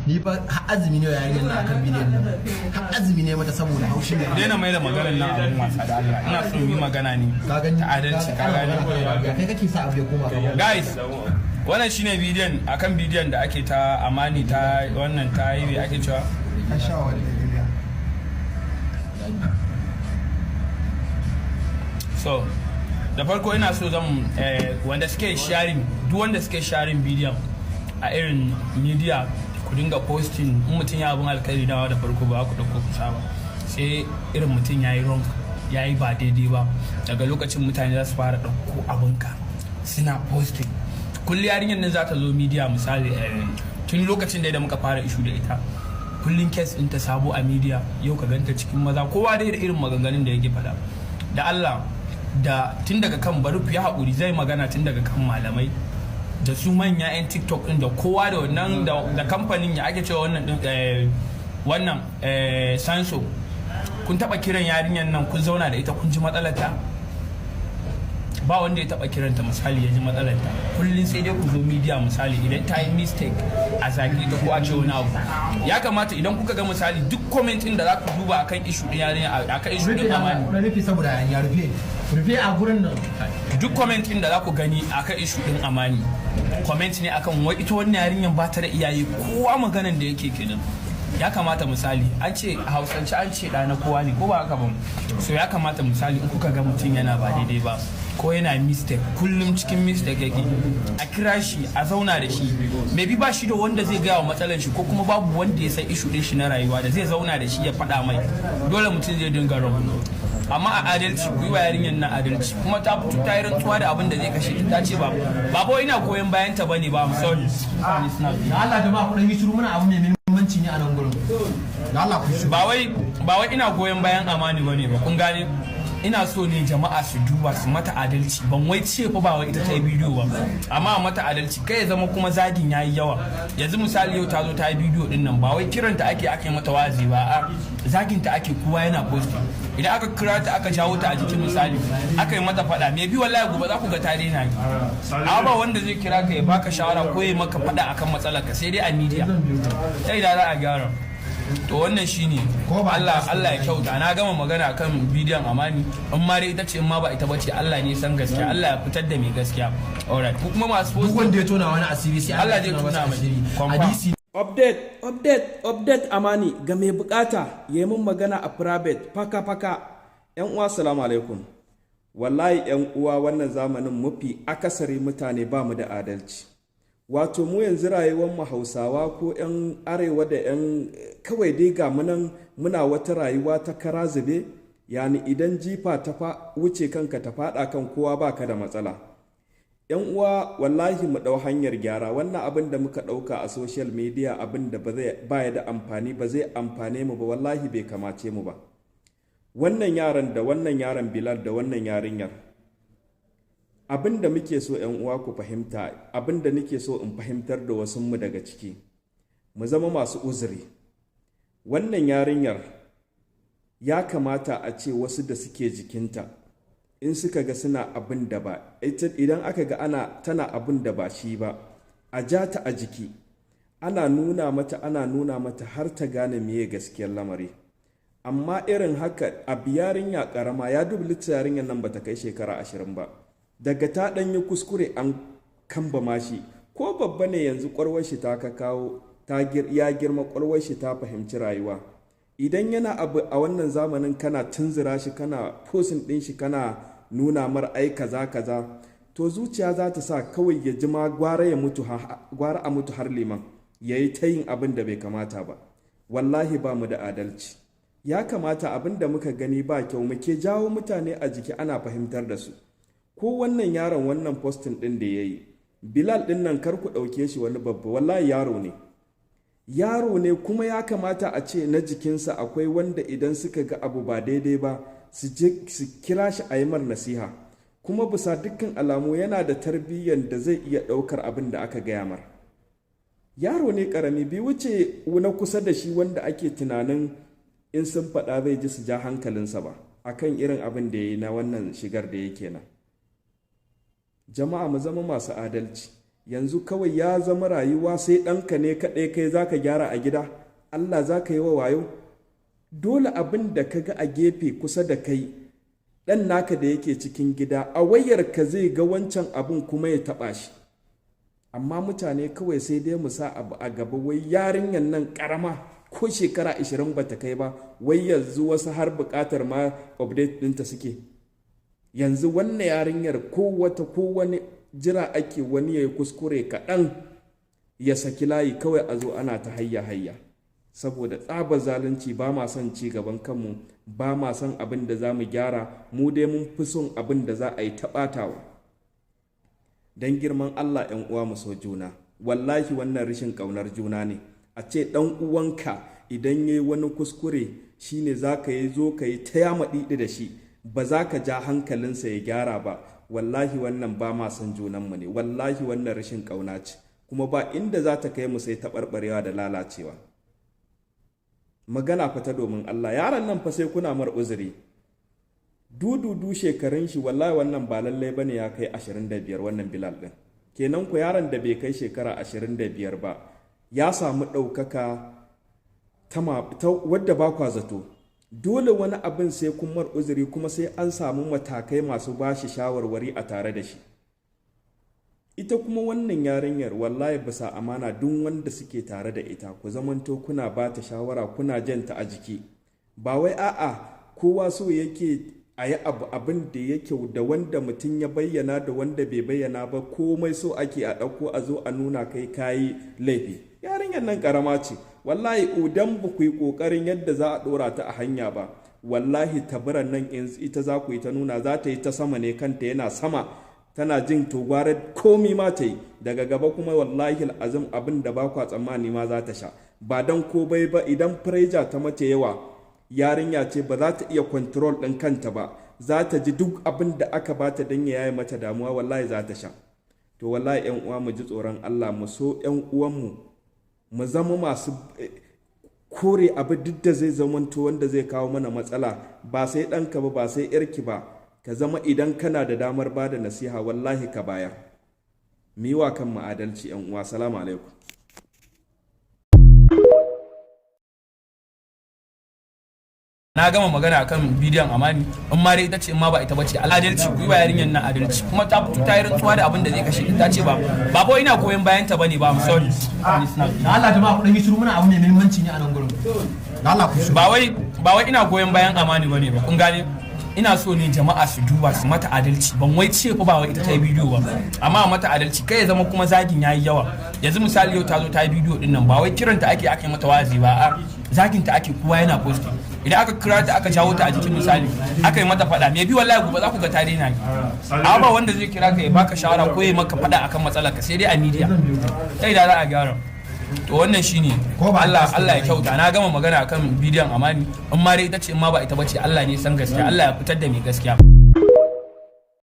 Ni fa har azumi ne yarinyar nan akan bidiyon nan, har azumi ne mata saboda haushin da Daina mai da maganar nan abun wasa da Allah. Ina so mu yi magana ne ka gani ta adalci, ka gani? Kai kake sa abu ya koma kamar Guys, wannan shine bidiyon, akan bidiyon da ake ta Amani ta wannan ta yi, me ake cewa? An sha wani gida. So da farko ina so zan wanda suke sharing, duk wanda suke sharing bidiyon a irin media, ku dinga posting. In mutum ya abin alkhairi dawa da farko ba ku dauko ku saba, sai irin mutum ya yi wrong, ya yi ba daidai ba, daga lokacin mutane za su fara ɗauko abinka suna posting. Kulli yarinyar nan za ta zo media, misali, tun lokacin da muka fara issue da ita, kullum case ɗinta sabo a media. Yau ka ganta cikin maza, kowa dai da irin maganganun da yake faɗa. Da Allah, da tun daga kan, bari ku yi haƙuri, zai magana tun daga kan malamai da su manya 'yan TikTok ɗin da kowa da wannan da kamfanin ya ake cewa wannan ɗin, wannan Sanso. Kun taɓa kiran yarinyar nan kun zauna da ita kun ji matsalarta? Ba wanda ya taba kiranta, misali, ya ji matsalarta. Kullum sai dai ku zo media, misali, idan ta yi mistake a zage ta ko a ce wani abu. Ya kamata idan kuka ga, misali, duk comment din da za ku duba akan issue din yarinya, akan issue din Amani, Na rufe saboda ya rufe rufe a gurin nan. Duk comment din da za ku gani akan issue din Amani, comment ne akan wai ita wannan yarinyar ba ta da iyaye. Kowa maganan da yake kenan. Ya kamata, misali, an ce a Hausance an ce ɗa na kowa ne, ko ba haka ba? So ya kamata, misali, in kuka ga mutum yana ba daidai ba ko yana mistake, kullum cikin mistake yake, a kira shi a zauna da shi. Maybe ba shi da wanda zai gaya wa matsalar shi, ko kuma babu wanda ya san issue din shi na rayuwa da zai zauna da shi ya faɗa mai. Dole mutum zai dinga wrong, amma a adalci, ku yi wa yarinyar nan adalci. Kuma ta fito ta yi rantsuwa da abin da zai kashe ta, ta ce ba ba ina goyon bayan ta bane ba. I'm sorry. Da Allah jama'a, ku dan yi shiru, muna abu mai muhimmanci ne a nan gurin. Da Allah ku shiru. Ba wai ina goyon bayan Amani bane ba, kun gane? Ina so ne jama'a su duba su mata adalci. Ban wai ce fa ba wai ita ta yi bidiyo ba, amma a mata adalci, kai ya zama kuma zagin yayi yawa. Yanzu misali, yau ta zo ta yi bidiyo din nan, ba wai kiranta ake aka yi mata wa'azi ba, a zagin ta ake, kowa yana posting. Idan aka kira ta aka jawo ta a jikin, misali, aka yi mata faɗa, me bi, wallahi gobe za ku ga ta daina yi. Amma ba wanda zai kira ka ya baka shawara ko ya maka faɗa akan matsalar ka, sai dai a media. Sai da za a gyara. To wannan shine. Allah, Allah ya kyauta. Na gama magana akan bidiyon Amani. In ma dai ita ce, in ma ba ita bace, Allah ne san gaskiya. Allah ya fitar da mai gaskiya. Alright, ku kuma masu Duk wanda ya tona wani asiri, sai Allah zai ya masa tona mai. asiri. Confirm. Hadisi. Update, update, update. Amani ga mai bukata ya yi min magana a private. Faka faka. Yan uwa, salamu alaikum. Wallahi yan uwa, wannan zamanin mafi akasari mutane ba mu da adalci. Wato mu yanzu rayuwar mu Hausawa ko yan Arewa da yan kawai dai ga munan muna wata rayuwa ta kara zube. Yani idan jifa ta wuce kanka ta fada kan kowa, baka da matsala. Yan uwa, wallahi mu ɗau hanyar gyara. Wannan abin da muka ɗauka a social media, abin da ba ya da amfani, ba zai amfane mu ba, wallahi bai kamace mu ba. Wannan yaran da wannan yaron Bilal da wannan yarinyar, abin da muke so yan uwa ku fahimta, abin da nake so in fahimtar da wasu mu daga ciki, mu zama masu uzuri. Wannan yarinyar ya kamata a ce wasu da suke jikinta, in suka ga suna abin da ba idan aka ga ana tana abin da ba shi ba, a ja ta a jiki, ana nuna mata, ana nuna mata har ta gane meye gaskiyar lamari. Amma irin haka a yarinya karama, ya dubi yarinyar nan bata kai shekara 20 ba, daga ta ɗan yi kuskure an kamba mashi. Ko babba ne yanzu, ƙwarwar shi ta ka kawo ta ya girma, ƙwarwar shi ta fahimci rayuwa. Idan yana abu a wannan zamanin, kana tunzura shi, kana posting ɗin shi, kana nuna mar ai kaza kaza, to zuciya za ta sa kawai ya ji ma gwara ya mutu, gwara a mutu har liman, ya yi ta yin abin da bai kamata ba. Wallahi ba mu da adalci. Ya kamata abin da muka gani ba kyau, muke jawo mutane a jiki, ana fahimtar da su. Ko wannan yaron, wannan posting ɗin da ya yi, Bilal ɗin nan, kar ku ɗauke shi wani babba. Wallahi yaro ne, yaro ne. Kuma ya kamata a ce na jikinsa akwai wanda idan suka ga abu ba daidai ba, su je su kira shi a yi mar nasiha. Kuma bisa dukkan alamu yana da tarbiyyar da zai iya ɗaukar abin da aka gaya mar. Yaro ne ƙarami, bai wuce na kusa da shi wanda ake tunanin in sun faɗa zai ji, su ja hankalinsa ba akan irin abin da ya yi na wannan shigar da yake nan. Jama'a, mu zama masu adalci. Yanzu kawai ya zama rayuwa sai ɗanka ne kaɗai kai za ka gyara a gida. Allah za ka yi wa wayo? Dole abin da ka ga a gefe kusa da kai, ɗan naka da yake cikin gida a wayarka zai ga wancan abin kuma ya taɓa shi. Amma mutane kawai sai dai mu sa abu a gaba, wai yarinyar nan ƙarama, ko shekara 20 bata kai ba, wai yanzu wasu har buƙatar ma update ɗinta suke. Yanzu wannan yarinyar, ko wata ko wani, jira ake wani ya yi kuskure kaɗan ya saki layi kawai, a zo ana ta hayya hayya, saboda tsabar zalunci. Ba ma son ci gaban kanmu, ba ma son abin da za mu gyara. Mu dai mun fi son abin da za a yi taɓatawa. Don girman Allah, 'yan uwa, mu so juna. Wallahi wannan rashin ƙaunar juna ne. A ce ɗan uwanka idan ya yi wani kuskure, shine za ka yi zo ka yi ta yama ɗiɗi da shi, ba za ka ja hankalinsa ya gyara ba. Wallahi wannan ba ma son junanmu ne. Wallahi wannan rashin ƙauna ce, kuma ba inda za ta kai mu sai taɓarɓarewa da lalacewa. Magana fata domin Allah, yaron nan fa sai kuna mar uzuri. Dududu shekarun shi, wallahi wannan ba lallai bane ya kai 25, wannan Bilal din kenan. Ku yaron da bai kai shekara 25 ba ya samu ɗaukaka ta wadda ba kwa zato. Dole wani abin sai kun mar uzuri, kuma sai an samu matakai masu bashi shawarwari a tare da shi. Ita kuma wannan yarinyar, wallahi bisa amana, duk wanda suke tare da ita, ku zamanto kuna ba ta shawara, kuna janta a jiki. Ba wai a'a, kowa so yake a yi abu abin da yake da wanda mutum ya bayyana da wanda bai bayyana ba, komai so ake a ɗauko a zo a nuna kai kayi laifi. Yarinyar nan karama ce. Wallahi idan ba ku yi ƙoƙarin yadda za a ɗora ta a hanya ba, wallahi tabiran nan in ita za ku yi ta nuna, za ta yi ta sama ne, kanta yana sama, tana jin to gwara komi ma ta yi. Daga gaba kuma, wallahi azum, abin da ba kwa tsammani ma za ta sha. Ba dan ko bai ba, idan pressure ta mace yawa, yarinya ce, ba za ta iya control ɗin kanta ba. Za ta ji duk abin da aka bata don ya yaye mata damuwa, wallahi za ta sha. To wallahi yan uwa, mu ji tsoron Allah, mu so yan uwanmu, mu zama masu kore abu duk da zai zamanto wanda zai kawo mana matsala. Ba sai ɗanka ba, ba sai yarki ba, ka zama idan kana da damar ba da nasiha, wallahi ka bayar. Mu yi wa kan mu adalci, yan uwa. Salamu alaikum. Na gama magana akan bidiyon Amani. In ma dai ita ce, in ma ba ita bace, adalci ku yi wa yarinyar nan adalci. Kuma ta fito ta yi rantsuwa da abin da zai kashe ta, ce ba ba ina goyon bayan ta bane ba. I'm sorry. Da Allah jama'a, ku dan yi shiru, muna abu mai muhimmanci ne a nan gurin. Da Allah ku shiru. Ba wai ina goyon bayan Amani bane ba, kun gane? Ina so ne jama'a su duba su mata adalci. Ban wai ce fa ba wai ita ta yi bidiyo ba, amma a mata adalci, kai ya zama kuma zagin yayi yawa. Yanzu misali, yau ta zo ta yi bidiyo din nan, ba wai kiranta ake aka yi mata wa'azi ba, a zagin ta ake, kowa yana posting. Idan aka kira ta, aka jawo ta a jikin, misali aka yi mata faɗa, me bi, wallahi gobe za ku ga ta daina yi. Amma ba wanda zai kira ka ya baka shawara ko ya maka faɗa akan matsalar ka, sai dai a media. Sai da za a gyara. To wannan shine. Allah Allah ya kyauta. Na gama magana akan bidiyon Amani. In ma dai ita ce, in ma ba ita bace, Allah ne san gaskiya. Allah ya fitar da mai gaskiya.